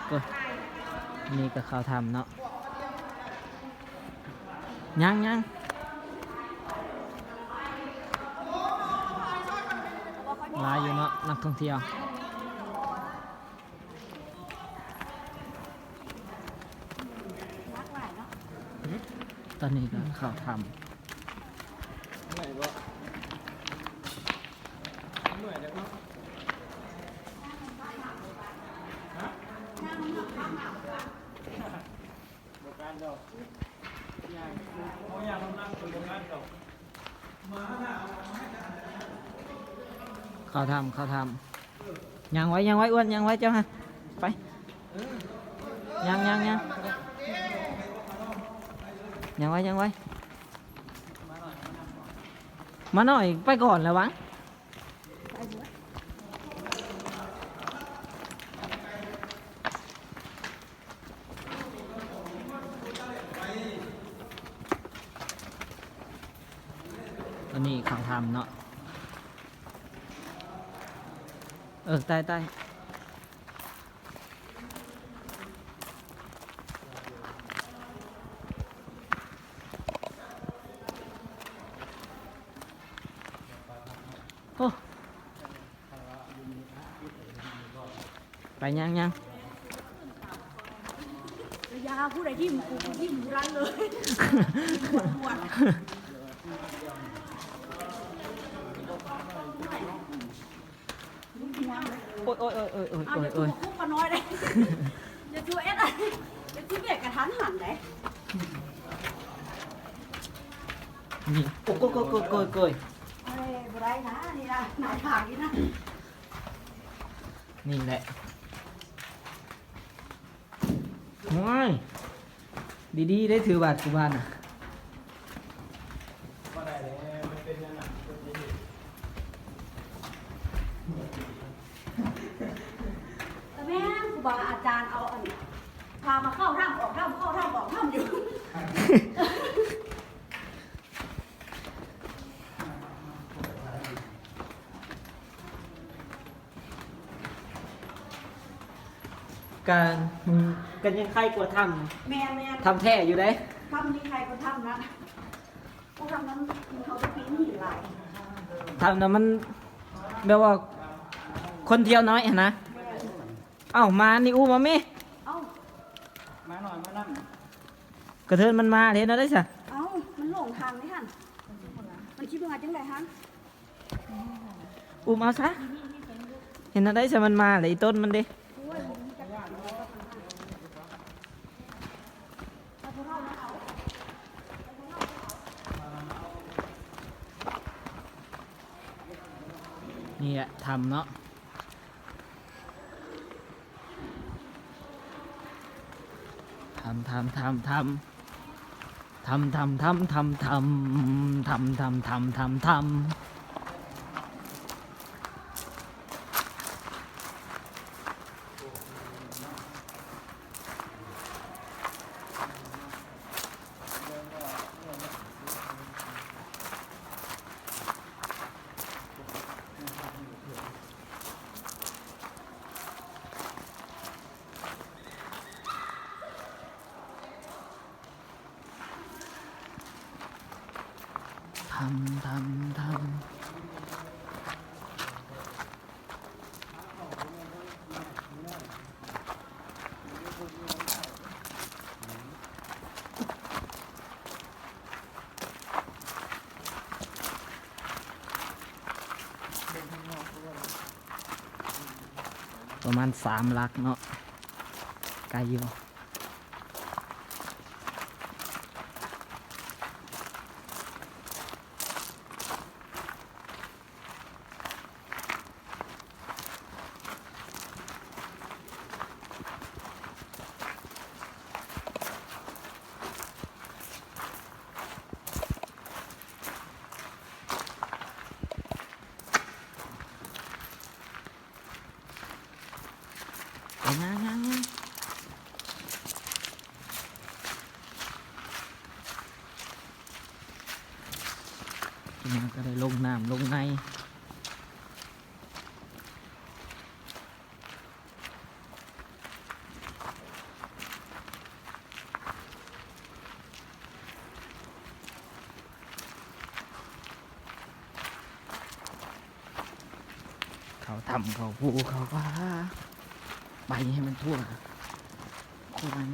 ໂອ້ຍ ນີ້ກໍເຂົ້າຖ້ຳເນາະ. ຍັງ ຍັງ ຫຼາຍຢູ່ເນາະ ນັກທ່ອງທ່ຽວ. ຕອນນີ້ກໍເຂົ້າຖ້ຳ. ເຂົ້າຖ້ຳ ເຂົ້າຖ້ຳ. ຍ່າງໄວ ຍ່າງໄວ ອ້ວນ ຍ່າງໄວເຈົ້າຫັ້ນ. ໄປ ຍ່າງ ຍ່າງ ຍ່າງ ຍ່າງໄວ ຍ່າງໄວ. ໝານ້ອຍໄປກ່ອນແລ້ວຫວາ. ອັນນີ້ເຂົ້າຖ້ຳເນາະ. ເອີ ຕາຍ ຕາຍ. ໂອ້ ໄປ ຍ່າງ ຍ່າງ. ຢ່າ ຜູ້ໃດຖິ້ມ ກູຖິ້ມບໍ່ທັນເລີຍ. ໂອ້ຍ ໂອ້ຍ ໂອ້ຍ ໂອ້ຍ ໂອ້ຍ ໂອ້ຍ ໂອ້ຍ ຢ່າຈູເອັດ ຢ່າຈູເບກກະທັນຫັນເດ້. ນີ້ ໂອ້ຍ ໂອ້ຍ ໂອ້ຍ ໂອ້ຍ ໂອ້ຍ ເອີຍ ບໍ່ໄດ້ນະ ນີ້ນະ ນາຍທາງນີ້ນະ. ນີ້ແຫຼະ ໂອ້ຍ ດີໆ ໄດ້ຖືບາດກູບາດນະ. ແມ່ນ ຄູບາອາຈານເອົາອັນ ພາມາເຂົ້າຖ້ຳ ອອກຖ້ຳ ເຂົ້າຖ້ຳ ອອກຖ້ຳຢູ່. ກະ ກະຍັງໄຄກວ່າຖ້ຳ ແມ່ນໆ ຖ້ຳແທ້ຢູ່ເດ້. ຖ້ຳນີ້ໄຄກວ່າຖ້ຳນັ້ນ ໂອ້ ຖ້ຳນັ້ນເຂົາໄດ້ປີນຫີນຫຼາຍ. ຖ້ຳນັ້ນມັນແບບວ່າຄົນທ່ຽວນ້ອຍຫັ້ນນະ. ແມ່ນ. ເອົ້າ ໝານີ້ອຸມາແມ່. ເອົ້າ ໝານ້ອຍມານຳ. ກະເທີນມັນມາເຮັດແນວໃດຊະ? ເອົ້າ ມັນຫຼົງທາງເດ້ຫັ້ນ ມັນຊິເມືອຈັ່ງໃດຫັ້ນ? ອຸມເອົາຊະ. ເຮັດແນວໃດຊະ ມັນມາແລ້ວ ອີຕົ້ນມັນເດ້. ນີ້ແຫຼະຖ້ຳເນາະ. ຖ້ຳ ຖ້ຳ ຖ້ຳ ຖ້ຳ ຖ້ຳ ຖ້ຳ ຖ້ຳ ຖ້ຳ ຖ້ຳ ຖ້ຳ ຖ້ຳ ຖ້ຳ ຖ້ຳ ຖ້ຳ. ຖ້ຳ ຖ້ຳ ຖ້ຳ. ປະມານສາມຫຼັກເນາະ ໄກຢູ່. ໄປ ຍ່າງ ຍ່າງ ຍ່າງ ຍ່າງກະໄດ້ລົງນ້ຳລົງໃນ. ເຂົາຖ້ຳເຂົາພູເຂົາປ່າ ໄປໃຫ້ມັນທົ່ວ ຄວາຍມັນ